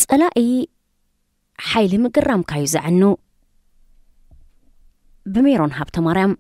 ጸላኢ ሓይሊ ምግራምካ እዩ ዘዕኑ። ብሜሮን ሃብተ ማርያም።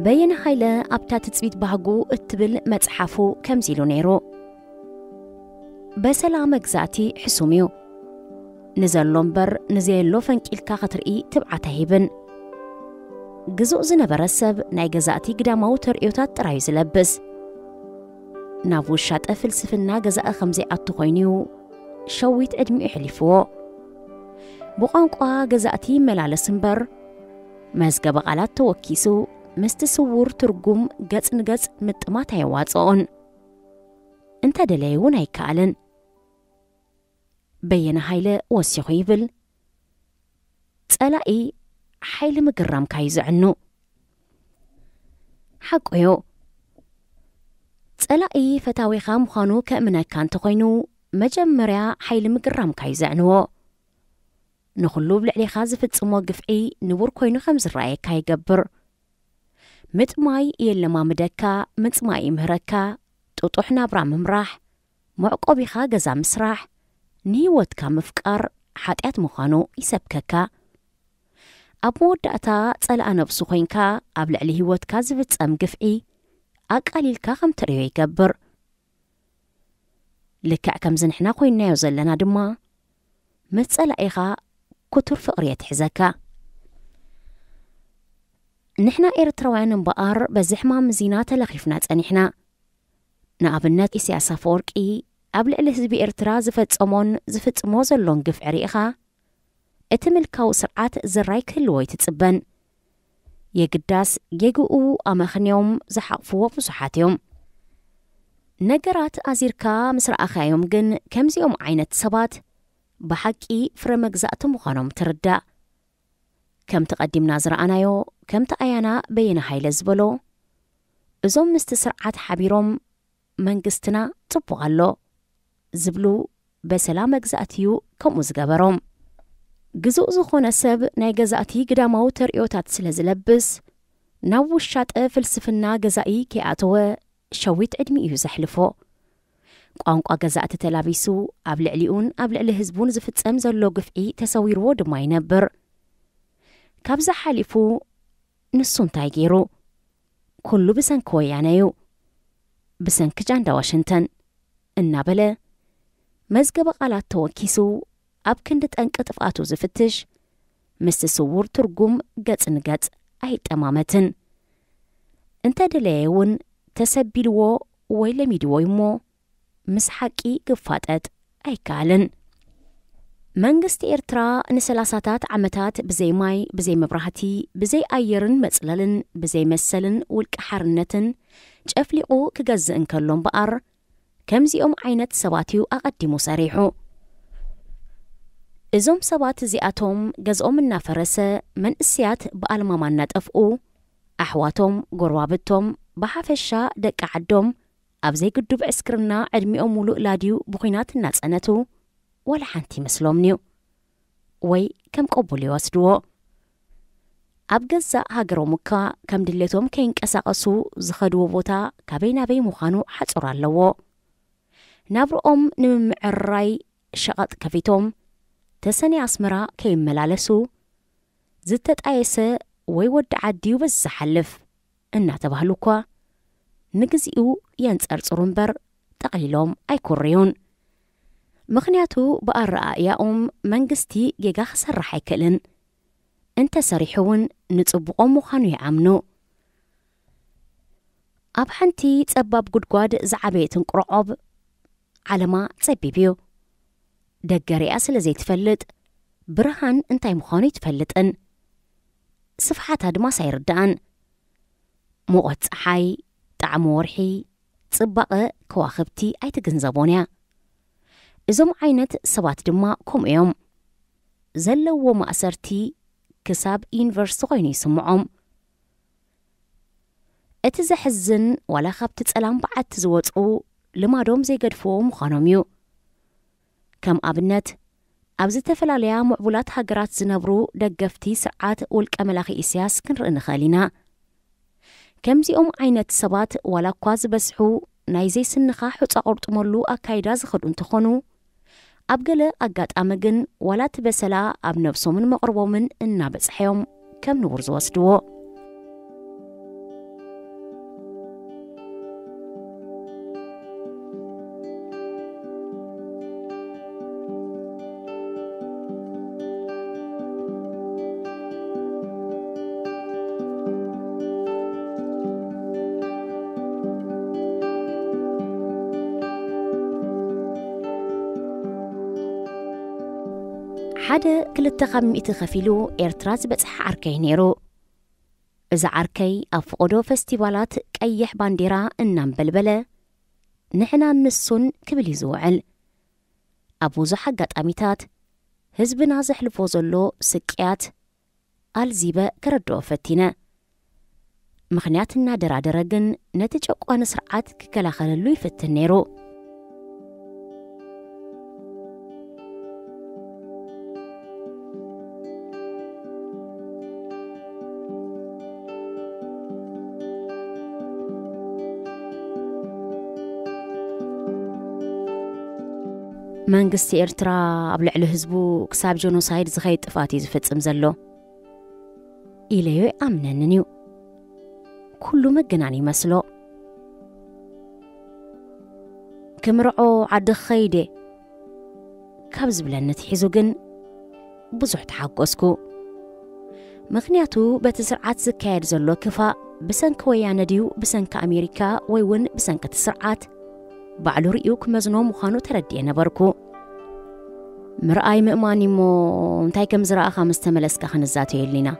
በየነ ሃይለ ኣብታ ትጽቢት ባህጉ እትብል መጽሓፉ ከምዚ ኢሉ ነይሩ። በሰላ መግዛእቲ ሕሱም እዩ። ንዘሎ እምበር ንዘየሎ ፈንቂልካ ክትርኢ ትብዓት ኣይህብን። ግዙእ ዝነበረ ሰብ ናይ ገዛእቲ ግዳማዊ ተርእዮታት ጥራዩ ዝለብስ። ናብ ውሻጠ ፍልስፍና ገዛኢ ከም ዘይኣቱ ኮይኑ እዩ ሸዊት ዕድሚኡ ሕሊፍዎ። ብቋንቋ ገዛእቲ ይመላለስ እምበር፣ መዝገበ ቃላት ተወኪሱ ምስቲ ስዉር ትርጉም ገጽ ንገጽ ምጥማት ኣየዋጽኦን። እንተደለየ እውን ኣይከኣልን። በየነ ሃይለ ወሲኹ ይብል፣ "ጸላኢ ሓይሊ ምግራምካ እዩ ዘዕኑ።" ሓቁ እዩ። ጸላኢ ፈታዊኻ ምዃኑ ከእምነካ እንተኾይኑ፣ መጀመርያ ሓይሊ ምግራምካ እዩ ዘዕንዎ። ንኹሉ ኣብ ልዕሌኻ ዝፍጽሞ ግፍዒ ንቡር ኮይኑ ከም ዝረኣየካ ይገብር። ምጥማይ የለማምደካ፣ ምጽማይ ይምህረካ፣ ጥጡሕ ናብራ ምምራሕ፣ መዕቆቢኻ ገዛ ምስራሕ፣ ንህይወትካ ምፍቃር ሓጢኣት ምዃኑ ይሰብከካ። ኣብ መወዳእታ ጸላኣ ነብሱ ኮይንካ ኣብ ልዕሊ ህይወትካ ዝፍጸም ግፍዒ ኣቃሊልካ ከም ትርእዮ ይገብር። ልክዕ ከምዚ ንሕና ኮይንናዮ ዘለና ድማ፣ ምስ ጸላኢኻ ክቱር ፍቕሪ የትሕዘካ። ንሕና ኤርትራውያን እምበኣር በዚ ሕማም እዚና ተለኺፍና ጸኒሕና። ንኣብነት፣ ኢሳያስ ኣፈወርቂ ኣብ ልዕሊ ህዝቢ ኤርትራ ዝፈጸሞን ዝፍጽሞ ዘሎን ግፍዒ ርኢኻ፣ እቲ ምልካዊ ስርዓት ዝራይ ክህልዎ ኣይትጽበን። የግዳስ፣ ጌግኡ ኣመኽንዮም ዝሓቕፍዎ ብዙሓት እዮም። ነገራት ኣዚርካ ምስ ረኣኻዮም ግን፣ ከምዚኦም ዓይነት ሰባት ብሓቂ ፍረ መግዛእቲ ምዃኖም ትርዳእ። ከምቲ ቀዲምና ዝረኣናዮ፣ ከምቲ ኣያና በየነ ሃይለ ዝበሎ፣ እዞም ምስቲ ስርዓት ሓቢሮም መንግስትና ጽቡቕ ኣሎ ዝብሉ በሰላ መግዛእቲ እዩ ከምኡ ዝገበሮም። ግዙእ ዝኾነ ሰብ ናይ ገዛእቲ ግዳማዊ ተርእዮታት ስለ ዝለብስ፣ ናብ ውሻጠ ፍልስፍና ገዛኢ ከይኣተወ ሸዊት ዕድሚኡ እዩ ዘሕልፎ። ቋንቋ ገዛእቲ ተላቢሱ ኣብ ልዕሊኡን ኣብ ልዕሊ ህዝቡን ዝፍጸም ዘሎ ግፍዒ ተሰዊርዎ ድማ ይነብር። ካብዚ ሓሊፉ ንሱ እንታይ ገይሩ? "ኩሉ ብሰንኪ ወያነ እዩ፣ ብሰንኪ ጃንዳ ዋሽንተን" እናበለ መዝገበ ቃላት ተወኪሱ ኣብ ክንዲ ጠንቂ ጥፍኣቱ ዝፍትሽ፣ ምስቲ ስዉር ትርጉም ገጽ ንገጽ ኣይጠማመትን። እንተደለየ እውን ተሰቢልዎ ወይ ለሚድዎ እዩ እሞ፣ ምስ ሓቂ ክፋጠጥ ኣይከኣልን። መንግስቲ ኤርትራ ንሰላሳታት ዓመታት ብዘይ ማይ፣ ብዘይ መብራህቲ፣ ብዘይ ኣየርን መጽለልን፣ ብዘይ መሰልን ውልቀ ሓርነትን ጨፍሊቑ ክገዝእ እንከሎ እምበኣር፣ ከምዚኦም ዓይነት ሰባት እዩ ኣቐዲሙ ሰሪሑ። እዞም ሰባት እዚኣቶም ገዝኦም እናፈረሰ፣ መንእስያት ብኣልማማ እናጠፍኡ፣ ኣሕዋቶም፣ ጎረባብቶም፣ ብሓፈሻ ደቂ ዓዶም ኣብ ዘይግዱብ ዕስክርና ዕድሚኦም ሙሉእ ላድዩ ብኹናት እናጸነቱ፣ ወላ ሓንቲ ይመስሎምን'ዩ ወይ ከም ቅቡል ይወስድዎ። ኣብ ገዛእ ሃገሮም እኳ ከም ድሌቶም ከይንቀሳቐሱ ዝኸድዎ ቦታ ካበይ ናበይ ምዃኑ ሓጹር ኣለዎ። ናብርኦም ንምምዕርራይ ሸቐጥ ከፊቶም ተሰንየ ኣስመራ ከይመላለሱ፣ ዝተጣየሰ ወይ ወዲ ዓዲ'ዩ በዚ ዝሓልፍ እናተባህሉ እኳ ንግዚኡ የንጸርጽሩ እምበር ጠቕሊሎም ኣይኩርዩን። ምኽንያቱ ብኣረኣእያኦም መንግስቲ ጌጋ ክሰርሕ ኣይክእልን። እንተሰሪሑ እውን ንጽቡቖም ምዃኑ ይኣምኑ። ኣብ ሓንቲ ጸባብ ጉድጓድ ዝዓበየት እንቁርዖብ ዓለማ ጸቢብ እዩ። ደገ ሪኣ ስለ ዘይትፈልጥ፣ ብርሃን እንታይ ምዃኑ ኣይትፈልጥን። ስፍሓት ኣድማስ ኣይርድኣን። ሙቐት ጸሓይ፣ ጣዕሚ ወርሒ፣ ጽባቐ ከዋኽብቲ ኣይትግንዘቦን እያ። እዞም ዓይነት ሰባት ድማ ከምኡ እዮም። ዘለዎ ማእሰርቲ ክሳብ ዩኒቨርሲቲ ኮይኑ ይስምዖም። እቲ ዘሕዝን፣ ዋላ ካብቲ ጸላም በዓቲ ዝወጹ ልማዶም ዘይገድፍዎ ምዃኖም እዩ። ከም ኣብነት፣ ኣብ ዝተፈላለያ ምዕቡላት ሃገራት ዝነብሩ ደገፍቲ ስርዓት ውልቀ መላኺ ኢሳያስ ክንርኢ ንኽእል ኢና። ከምዚኦም ዓይነት ሰባት ዋላ እኳ ዝበዝሑ ናይ ዘይስንኻ ሑጻ ቁርጥመሉ ኣካይዳ ዝኸዱ እንተኾኑ፣ ኣብ ገለ ኣጋጣሚ ግን ዋላ እቲ በሰላ ኣብ ነብሶምን መቕርቦምን እናበጽሐዮም ከም ንቡር ዝወስድዎ። ሓደ ክልተ ካብ ሚእቲ ከፊሉ ኤርትራ ዝበጽሐ ዓርከይ ነይሩ። እዚ ዓርከይ ኣብ ፈቐዶ ፈስቲቫላት ቀይሕ ባንዴራ እናንበልበለ ንሕናን ንሱን ክብል እዩ ዝውዕል። ኣብ ብዙሕ ኣጋጣሚታት ህዝብና ዘሕልፎ ዘሎ ስቅያት ኣልዚበ ከረድኦ ፈቲነ። ምኽንያት እናደራደረ ግን ነቲ ጨቋኒ ስርዓት ክከላኸለሉ ይፍትን ነይሩ። መንግስቲ ኤርትራ ኣብ ልዕሊ ህዝቡ ክሳብ ጀኖሳይድ ዝኸይድ ጥፍኣት እዩ ዝፍጽም ዘሎ ኢለዮ ኣይኣምነንን እዩ። ኩሉ ምግናን ይመስሎ። ክምርዖ ዓዲ ክኸይድ እየ ካብ ዝብለኒ ኣትሒዙ ግን ብዙሕ ተሓጎስኩ። ምኽንያቱ በቲ ስርዓት ዝካየድ ዘሎ ክፋእ ብሰንኪ ወያነ ድዩ ብሰንኪ ኣሜሪካ ወይ እውን ብሰንኪ እቲ ስርዓት ባዕሉ ርእዩ ክመዝኖ ምዃኑ ተረዲኤ ነበርኩ። ምርኣይ ምእማን እሞ እንታይ ከም ዝረኣኻ ምስ ተመለስካ ክንዛተየሉ ኢና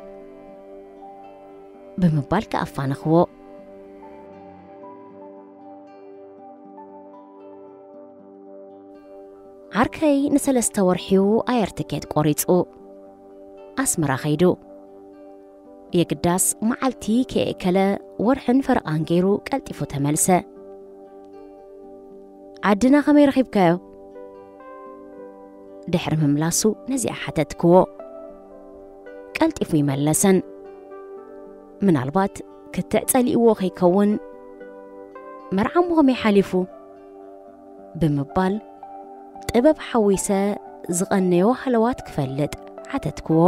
ብምባል ከኣፋነኽዎ። ዓርከይ ንሰለስተ ወርሒኡ ኣየር ትኬት ቆሪጹ ኣስመራ ኸይዱ። የግዳስ መዓልቲ ከየእከለ ወርሕን ፈረቓን ገይሩ ቀልጢፉ ተመልሰ። ዓድና ከመይ ረኺብካዮ? ድሕሪ ምምላሱ ነዚኣ ሓተትክዎ። ቀልጢፉ ይመለሰን። ምናልባት ክትዕ ጸሊእዎ ከይከውን፣ መርዓ እሞ ከመይ ሓሊፉ? ብምባል ጥበብ ሓዊሰ ዝቐነዮ ሃለዋት ክፈልጥ ሓተትክዎ።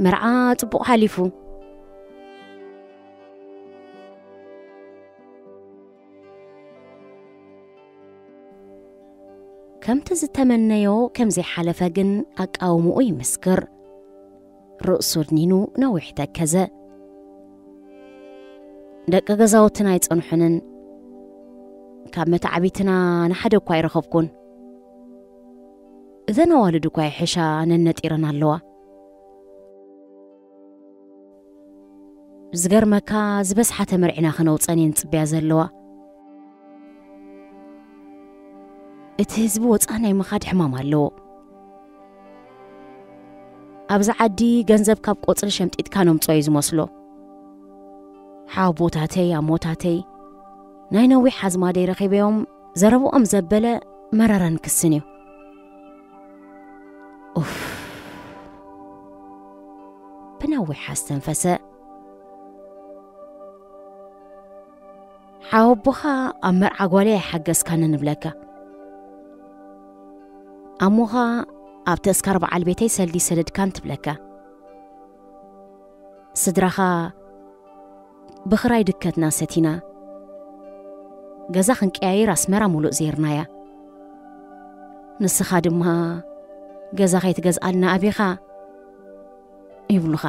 መርዓ ጽቡቕ ሓሊፉ። ከምቲ ዝተመነዮ ከም ዘይሓለፈ ግን ኣቃውምኡ ይምስክር። ርእሱ ኣድኒኑ ነዊሕ ተከዘ። ደቂ ገዛውትና ኣይጸንሑንን። ካብ መታዕቢትና ንሓደ እኳ ኣይረኸብኩን። እዘን ኣዋልድ እኳ ይሕሻ ነነጢረን ኣለዋ። ዝገርመካ ዝበዝሓ ተመርዒና ከነውፀን እየን ዝፅበያ ዘለዋ። እቲ ህዝቢ ወፃእ ናይ ምኻድ ሕማም ኣለዎ። ኣብዚ ዓዲ ገንዘብ ካብ ቆፅሊ ሸምጢጥካ ነምፅኦ እዩ ዝመስሎ። ሓወቦታተይ ኣሞታተይ ናይ ነዊሕ ኣዝማደይ ረኺበዮም ዘረብኦም ዘበለ መረረን ክስን እዩ። ኡፍ። ብነዊሕ ኣስተንፈሰ። ሓወቦኻ ኣብ መርዓ ጓለይ ኣይሓገዝካንን እብለካ። ኣሞኻ ኣብ ተስካር በዓል ቤተይ ሰልዲ ሰደድካን ትብለካ። ስድራኻ ብኽራይ ድከትና ሰቲና ገዛ ክንቀያይር ኣስመራ ሙሉእ ዜርናያ። ንስኻ ድማ ገዛ ከይትገዝኣልና ኣቢኻ ይብሉኻ።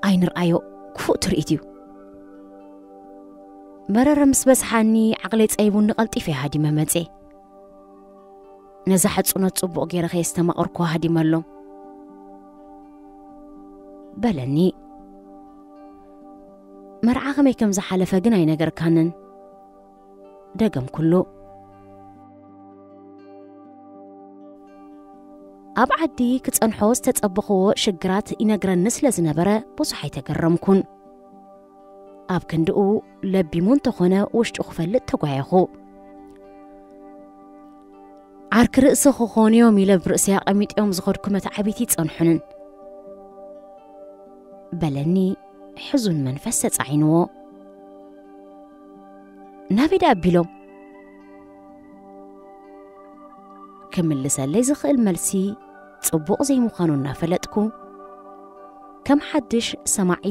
ኣይንርኣዮ፣ ክፉእ ትርኢት እዩ። መረረ ምስ በዝሓኒ ዓቕለይ ጸይቡኒ ቀልጢፈ ሃዲመ መጼ። ነዛ ሕጹነት ጽቡቕ ገይረ ከየስተማቐርኩ ሃዲመሎም በለኒ። መርዓ ከመይ ከም ዝሓለፈ ግን ኣይነገርካንን። ደገምኩሉ። ኣብ ዓዲ ክጸንሖ ዝተጸበኽዎ ሽግራት ይነግረኒ ስለ ዝነበረ ብዙሕ ኣይተገረምኩን። ኣብ ክንድኡ ለቢሙ እንተኾነ ውሽጡ ክፈልጥ ተጓየኹ። ዓርኪ ርእሲ ክኾኑ እዮም ኢለ ብርእሲ ኣቐሚጦም ዝኸድኩ መተዓቢቲ ይጸንሑንን። በለኒ ሕዙን መንፈስ ተጻዒንዎ። ናበይ ደኣ ኣቢሎም? ክምልሰለይ ዝኽእል መልሲ ጽቡቕ ዘይምዃኑ እናፈለጥኩ፣ ከም ሓድሽ ሰማዒ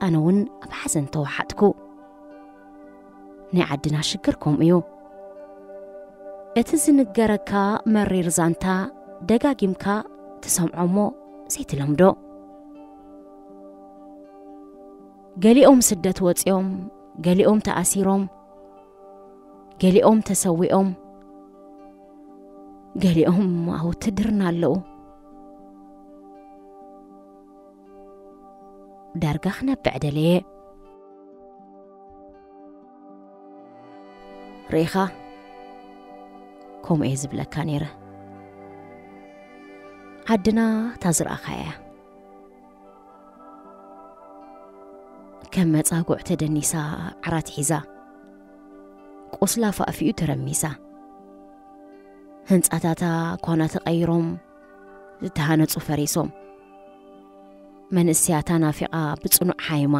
ኣነ እውን ኣብ ሓዘን ተዋሓጥኩ። ናይ ዓድና ሽግር ከምኡ እዩ። እቲ ዝንገረካ መሪር ዛንታ ደጋጊምካ ትሰምዖ እሞ ዘይትለምዶ። ገሊኦም ስደት ወጺኦም፣ ገሊኦም ተኣሲሮም፣ ገሊኦም ተሰዊኦም፣ ገሊኦም ኣብ ውትድርና ኣለዉ። ዳርጋ ክነብዕ ደለየ። ርኢኻ፣ ከምኡ እየ ዝብለካ ነይረ። ዓድና እታ ዝረኣኻ እያ። ከም መጻጉዕ ተደኒሳ ዓራት ሒዛ፣ ቁስላ ፋእፊኡ ተረሚሳ፣ ህንጻታታ ኳና ተቐይሮም፣ ዝተሃነጹ ፈሪሶም፣ መንእሰያታ ናፊቓ ብጽኑዕ ሓይማ፣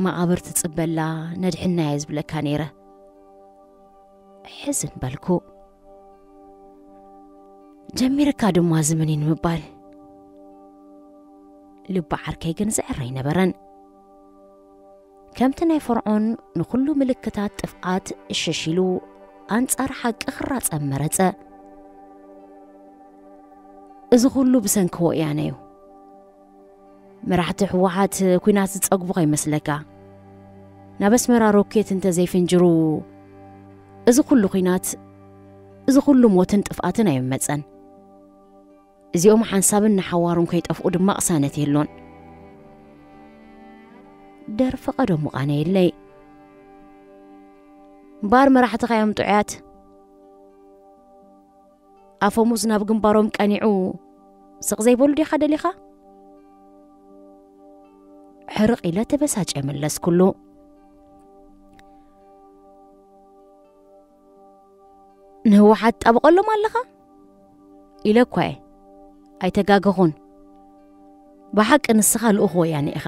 መቓብር ትጽበላ ነድሕና እየ ዝብለካ ነይረ። ሕዝን በልኩ። ጀሚርካ ድማ ዝምኒን ምባል። ልቢ ዓርከይ ግን ዝዕረ ኣይነበረን። ከምቲ ናይ ፈርዖን ንኹሉ ምልክታት ጥፍኣት እሽሽ ኢሉ ኣንጻር ሓቂ ክራጸም መረጸ። እዚ ኩሉ ብሰንኪ ወያነ እዩ። መራሕቲ ህወሓት ኲናት ዝጸግቡ ከይመስለካ። ናብ ኣስመራ ሮኬት እንተ ዘይፍንጅሩ፣ እዚ ኩሉ ኲናት፣ እዚ ኩሉ ሞትን ጥፍኣትን ኣይመጸን። እዚኦም ሓንሳብን ንሓዋሩን ከይጠፍኡ ድማ ቅሳነት የሎን። ደርፊ ቀደሙ ቃነየለይ። እምበኣር መራሕትኻ እዮም ጥዑያት። ኣፈሙዝ ናብ ግንባሮም ቀኒዑ ስቕ ዘይበሉ ዲኻ ደሊኻ? ሕርቕ ኢለ ተበሳጨ መለስኩሉ። ንህወሓት ጣብቐሎም ኣለኻ? ኢለ እኳ እየ። ኣይተጋገኹን። ብሓቂ ንስኻ ልኡኽ ወያነ ኢኻ።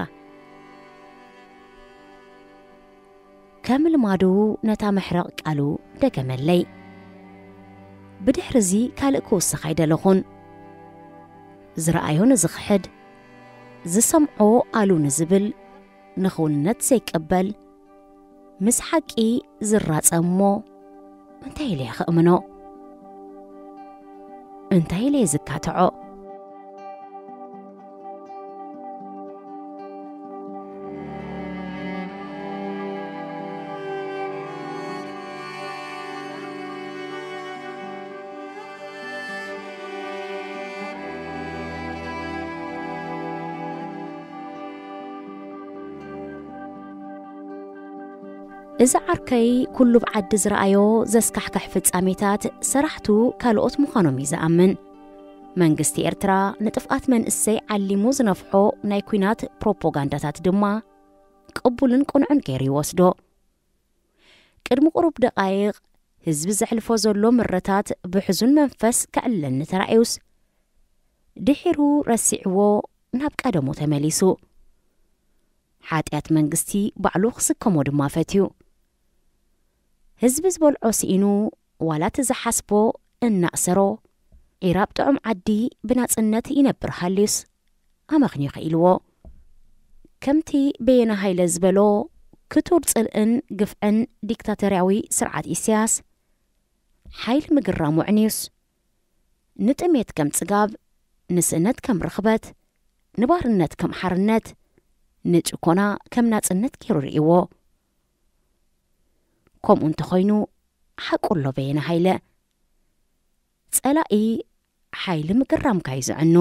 ከም ልማዱ ነታ መሕረቕ ቃሉ ደገመለይ። ብድሕርዚ ካልእ ክውስኽ ኣይደለኹን። ዝረኣዮ ንዝኽሕድ፣ ዝሰምዖ ኣሉ ንዝብል፣ ንኽውንነት ዘይቅበል፣ ምስ ሓቂ ዝራጸ እሞ እንታይ ኢለ እየ ክእምኖ? እንታይ ኢለ እየ ዝካትዖ? እዚ ዓርከይ ኩሉ ብዓዲ ዝረኣዮ ዘስካሕክሕ ፍጻሜታት ሰራሕቱ ካልኦት ምዃኖም እዩ ዝኣምን። መንግስቲ ኤርትራ ንጥፍኣት መንእሰይ ዓሊሙ ዝነፍሖ ናይ ኲናት ፕሮፓጋንዳታት ድማ ቅቡልን ቅኑዕን ገይሩ ይወስዶ። ቅድሚ ቁሩብ ደቓይቕ ህዝቢ ዘሕልፎ ዘሎ ምረታት ብሕዙን መንፈስ ከዕልለኒ ተራእዩስ፣ ድሒሩ ረሲዕዎ ናብ ቀደሙ ተመሊሱ። ሓጢኣት መንግስቲ ባዕሉ ክስከሞ ድማ ፈትዩ። ህዝቢ ዝበልዖ ስኢኑ፣ ዋላ እቲ ዝሓስቦ እናእሰሮ፣ ዒራብ ጥዑም ዓዲ ብናጽነት ይነብር ሃልዩስ፣ ኣመኽንዩ ክኢልዎ። ከምቲ በየነ ሃይለ ዝበሎ፣ ክቱር ጽልእን ግፍዕን ዲክታቶርያዊ ስርዓት ኢሳያስ፣ ሓይሊ ምግራም ውዕንዩስ፣ ንጥሜት ከም ጽጋብ፣ ንስእነት ከም ርኽበት፣ ንባርነት ከም ሓርነት፣ ንጭኮና ከም ናጽነት ገይሩ ርእይዎ። ከምኡ እንተኾይኑ፣ ሓቁ ኣሎ በየነ ሃይለ። ጸላኢ ሓይሊ ምግራምካ እዩ ዝዕኑ።